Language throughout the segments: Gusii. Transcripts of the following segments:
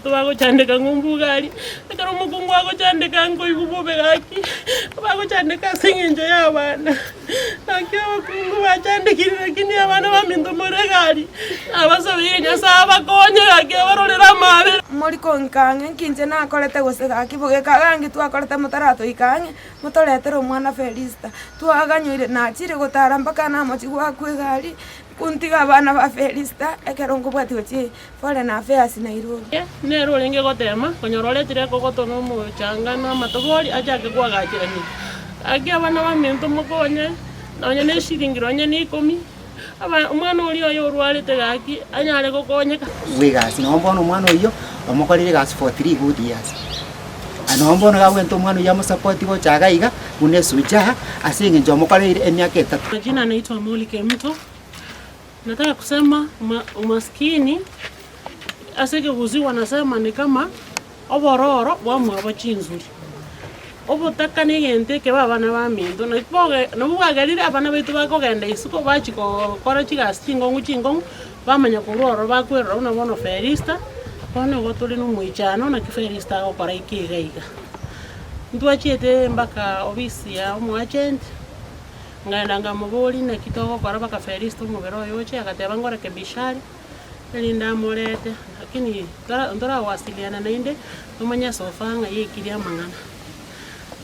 baito bagochandeka ng'umbu iga aria, ekero omokungu agochandeka nkoigwa bobe gaki, bagochandeka ase eng'encho ya abana, gaki abakungu bachandekire lakini abana baminto more iga aria, nabasabeire Nyasaye abakonye gaki abarorere amaabera. Mori konka ang'e, nki inche nakorete gose gaki bogeka gangi twakorete motaratoika ang'e, motoretere omwana Felista. Twaganyoire nachire gotara mpaka namochie goakwa egari, nkuntiga abana ba Felista ekero nkobwatia gochia Foreign Affairs Nairobi. Nere orenge gotema konyora oretire ekogoto na omochanga na amatobori achake koagachera nyuma. Gaki abana baminto mokonye nonye ne eshilingi nonye na ikomi, aba omwana oria oye orwarete gaki anyare gokonyeka. Bw'egasi. Nabo bono omwana oyio omokorire egasi for three good years. Nabo bono iga abwenerete omwana oyio amosapoti gocha iga iga buna esujaa ase eng'encho omokoreire emiaka etato. Majina naitwa Molly Kemunto. Nataka kusema uma umaskini ase ekegusii wanasema ni kama obororo bwamwabo chinsuri. Obotaka na egento ekebe abana baminto naki boge nabwo bwagerire abana baito bakogenda isiko bachia kogokora chigasi chingong'u chingong'u bamanya korwa ororo bakwerora buna bono Felista, bono igo tore na omoichano naki Felista agokora eke iga iga. Ntwachiete mpaka ofisi ya omoagent. Nkaenda nkamoboria, Naki togokora mpaka Felisito omobere oye oche? Agateba, Ngoreke Bishari, erinde amorete. Lakini tora ntoragwasiliana naende, tomanye ase ofa ng'a yaikirie amang'ana.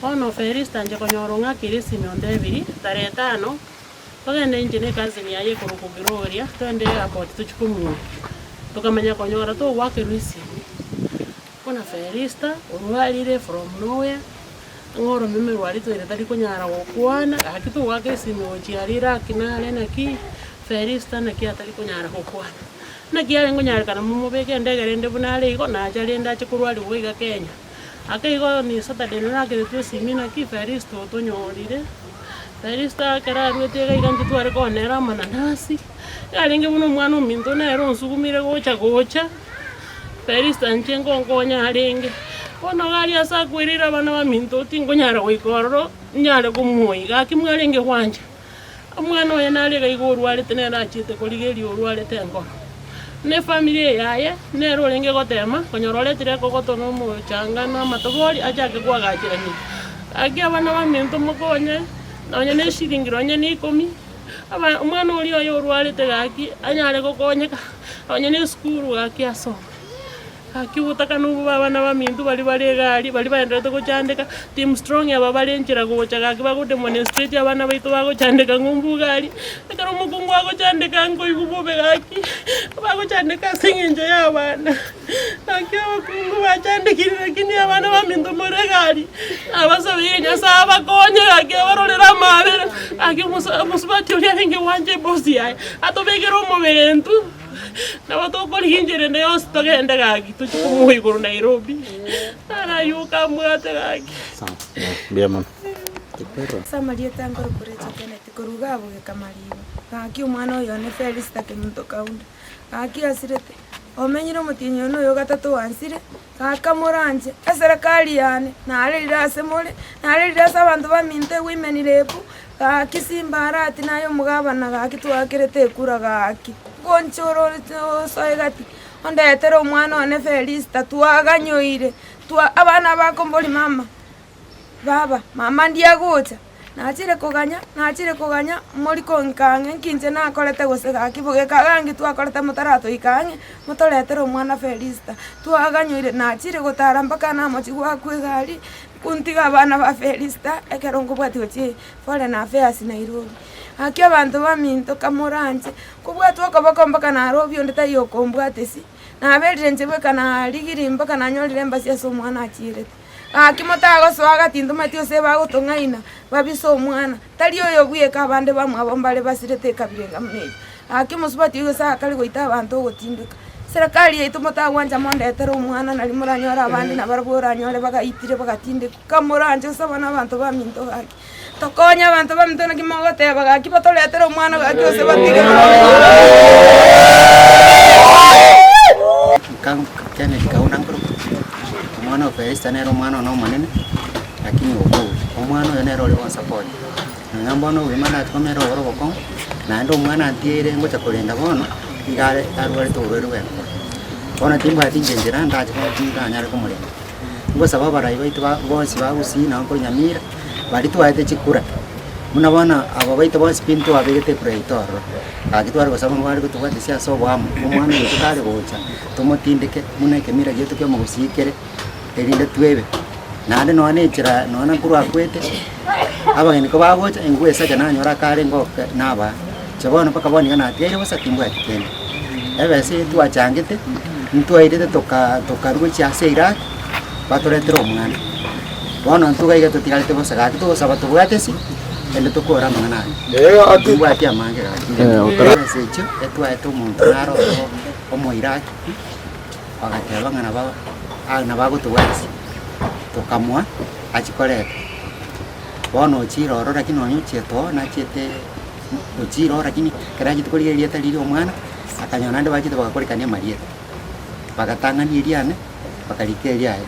Bono Felisito anche konyora ong'akeire esimi ontebirie, tarehe etano, togende inche na ecousin yaye ekorokwa Gloria, togende airport tochie komuoyia. Tokamanya konyora togoakerwa esimi, buna Felista orwarire from nowhere. Ng'a oromeme rwaria toire tari konyara gokwana, gaki togoaka esimi gochia aria Iraq nare naki, Felista naki atari konyara gokwana. Naki arenge konyarekana momobeke endege rende buna are igo, nacha rende ache korwariwa iga Kenya. Ake igo ni Saturday narakeretwe esimi naki Felista otonyorire, Felista ekero aruete iga iga intwe tware konera amananasi, yarenge buna omwana ominto nere onsugumire gocha gocha. Felista inche ngonkonya arenge, bono iga aria ase akwereire abana baminto tinkonyara goika ororo nyare komoiga, gaki mwarenge gwancha. Omwana oye nare iga iga orwarete nere achiete korigereria orwarete enkoro. Na efamiri eye yaye, nere orenge gotema konyora oretire ekogoto na omochanga na amatobori achake koagachera nyuma. Gaki abana baminto mokonye, nonye na eshilingi nonye na ikomi. Aba omwana oria oye orwarete gaki anyare gokonyeka, nonye na esukuru gaki asome. Gaki obotaka nobobe abana baminto baria bare iga aria, baria baendererete gochandeka, team strong aba bare nchera gocha gaki bago demonstrate abana baito bagochandeka ng'umbu iga aria, ekero omokungu agochandeka nkoigwa bobe gaki, bagochandeka ase eng'encho ya abana. Gaki abakungu bachandekire lakini abana baminto more iga aria, nabasabeire Nyasaye abakonye gaki abarorere amaabera, gaki omosa omosubati oria arenge gwancha ebosi yaye, atobekere omobere intwe, nabo tokorigia enchera ende yonsi togende gaki tochie komoa igoro Nairobi, araywo okambwate gaki. Sawa, mbuya mono. Ase amarieta nkorokwa Rachel Kenneth korwa iga abogeka Mariba, gaki omwana oyo one Felista Kemunto Kaunda, gaki asirete. Omenyire omotienyi one oyo gatato oansire, gaka moranche eserekari yane, narerire ase more, narerire ase abanto baminto ewomen rep, gaki simba arati naye omogabana gaki twakerete ekura gaki. Ngoncha ore osoe gati, ondetere omwana one Felista twaganyoire, twa abana bakomboria mama. Baba, mama ndiagocha, nachire koganya, nachire koganya, mori konka ang'e nki inche nakorete gose gaki bogeka gangi twakorete motaratoika ang'e, motoretere omwana Felista. Twaganyoire nachire gotara mpaka namochie goakwa egari, nkuntiga abana ba Felista, ekero nkobwatia gochia foreign affairs Nairobi. Gaki abanto baminto kamoranche, kobwatwa okoboko mpaka Nairobi onde taiyo okombwatesi, naberire inche bweka narigirie mpaka nanyorire embasia ase omwana achierete. Gaki motagosoa gati ntomanyeti gose bagotong'aina babise omwana, tari oyo bweka abande bamwabo mbare basirete ekabira enga buna eyio. Gaki omosubati oyio gose akare goita abanto ogotindeka. Serikali yaito motagwancha mondetere omwana nari moranyore abande nabarabwo oranyore bagaitire bagatindekwa. Kamoranche gose abana abanto baminto gaki, tokonye abanto baminto naki mogoteba gaki batoretere omwana gaki gose batige. Kennedy Kaunda nkorokwa, omwana o Felista nere omwana one omonene, lakini okure. Omwana oyo nere ore gonsupport, nonya mbono obogima ndachia komera oboro obokong'u, naende omwana antigeire ngocha korenda bono, iga are arwarete oborwaire bwa enkoro. Bono timbwati inche nchera ndache ndanyare komorenda. Ngosaba abarai baito ba bonsi ba Gusii nabo korwa Nyamira, baria twaete chikura, buna bono aba baito bonsi pi ntwabegete ekura yaito ororo. Gaki tware gosaba ng'a bare gotobwatesia ase oboamo, omwana oito tare gocha, tomotindeke buna ekemira giaito kia omogusii kere, erinde twebe. Naende nonya na enchera nonya nkorwa akwete, abageni kobagocha, engwesacha nanyora akare ngoke nabaa. Inche bono mpaka bono iga natigaire bosa timbwati kende. Ebesa eye twachangete, ntwairete toka tokarwa gochia ase Iraq, batoretera omwana. Bono intwe iga iga totigarete bosa gaki togosaba tobwate ase, naende tokore amang'ana aya. Timbwati amange gaki. Ebesa echio, etwaete omonto naro ororo omoiraq, bagateba ng'a nabo nabo agotobwatia, tokamoa achie koreta. Bono ochire ororo lakini nonya ochiete oo nachiete ochire oo lakini ekero achete korigia erieta riria omwana, akanyora naende bachete bagakorekania amarieta. Bagatang'ania eriane, bakarika eriaye.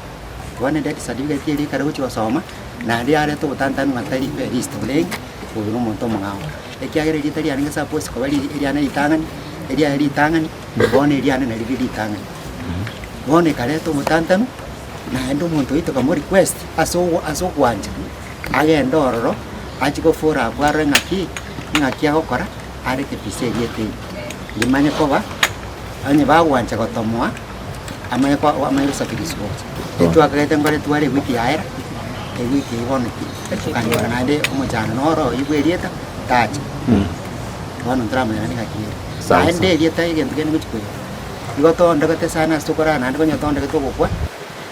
Bono edeath certificate eria ekero ogochia gosoma, naende yareta obotantanu ng'a tari Felista orenge, oyo na omonto omong'ao. Ekiagera erieta riarenge suppose koba ri eriane ritang'ani, eriaye ritang'ani, bono eriane nario rire ritang'ani. Bono ekareta obotantanu, naende omonto oito tokamo request ase ogo ase ogwancha, agende ororo, achie gofora abwo arore ng'aki, ng'aki agokora, areke visa erieta eri, rimanye koba, onye bagwancha gotomoa, amanye ko amanye gosafirisiwa gocha. Etwakaete nkore tware ewiki yaera, ewiki eyio bono pi, tokanyora naende omochando noro oywo bwa erieta, tacha. Bono ntoramanya naende ng'aki ere. Sawa, Naende sawa. erieta egento kende ngochi koira. Igo toondogete sana ase tokorara naende konya toondogete ogokwa,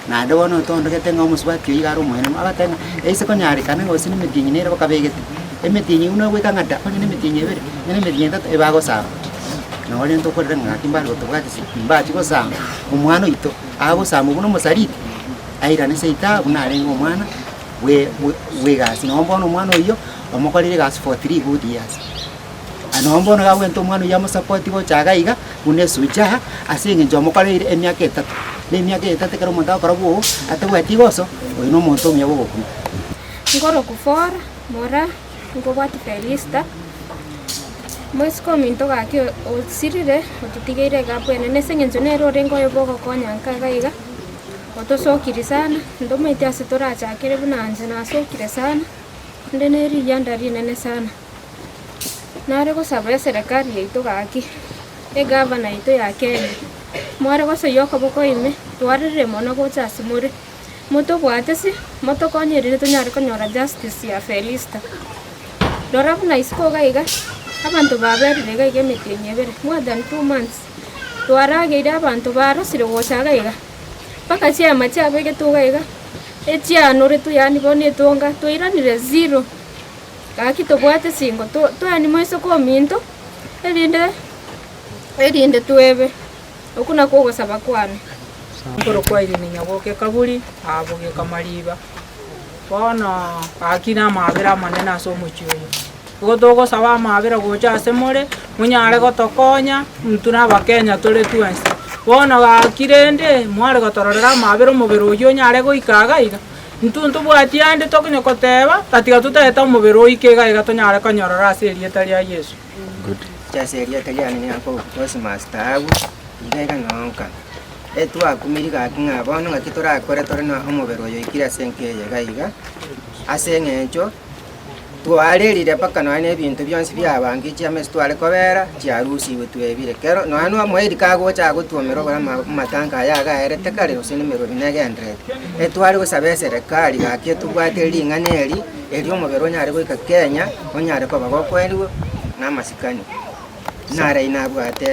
naende bono toondogete ng'a omosubati oyio iga are omoenenu, agateba ng'a eise konyarekana ng'a gose na emetienyi nere bakabegete, emetienyi eyio buna ogoika ng'a da, onye na emetienyi ebere, onye na emetienyi etato ebagosamba. Nabo rende tokorera ng'a gaki mbare gotobwati ase mbachi gosamba omwana oito, agosambwa buna omosaliti, airane seito buna arenge omwana bwe bwe bwegasi. Nabo bono omwana oyio, omokorire egasi for three good years. Nonya bono iga agwente omwana oyio amosapoti gocha iga iga, buna esucha, ase eng'encho omokoreire emiaka etato. Na emiaka etato ekero omonto agokora bwogo, atabwati goso, oyio na omonto omuya bw'ogokumia. Nkoroku Fora, Mora, nkobwati Felista, moiseke ominto gaki osirire ototigeire egapu enene ase eng'encho nere orenge oyo bogokonya nka iga iga, otosokirie sana, ntomaeti ase torachakere buna inche nasokire sana, inde ne riyianda rinene sana. Nare gosaba eserekari yaito gaki, egavana yaito ya Kenya, mware gosoyia okoboko ime, twarerire mono gocha ase more, motobwate ase, motokonye erinde tonyare konyora justice ya Felista. Rora buna isiko iga iga, abanto baberire iga iga emetienyi ebere, more than 2 months, twarageire abanto barosire gocha iga iga, mpaka chiama chiabegetwe iga iga, echianoretwe yaani bono etonga, twairanire zero. Gaki tobwate singo toeni moiseke ominto, erinde erinde twebe. Okwo nakwo ogosaba kwane. Nkorokwa Irene Nyaboke Kaburi, aaboge Kamariba. Bono gaki namabera amanene ase omochie oyo. Igo togosaba amabera gocha ase more, monyare gotokonya, intwe na abakenya tore twensi. Bono gaki rende, mware gotororera amabera omobere oyio onyare goika iga iga. Intwe ntobwati ande tokonya koteba, tatiga totaete omobere oike iga iga tonyare konyorora ase erieta ria Yeso. Ase erieta riane nigo nkoruka Cosmas Taabu, iga iga nonka. Etwakumiri gaki ng'a bono ng'aki torakore tore na omobere oyo oikire ase enka eye iga iga, ase eng'encho Twarerire mpaka nonya na ebinto bionsi biabange chiamesa tware kobera chiarusigwe twebire. Kero nonya na omoerio kagocha agotwomera obore amatango aya iga aerete kare gose na emerobi negendererete. Etware gosaba eserekari gaki etobwate ring'ana eri, erio omobere onyare goika Kenya, onyare koba gokoenigwa na amasikani. Nare inabwate.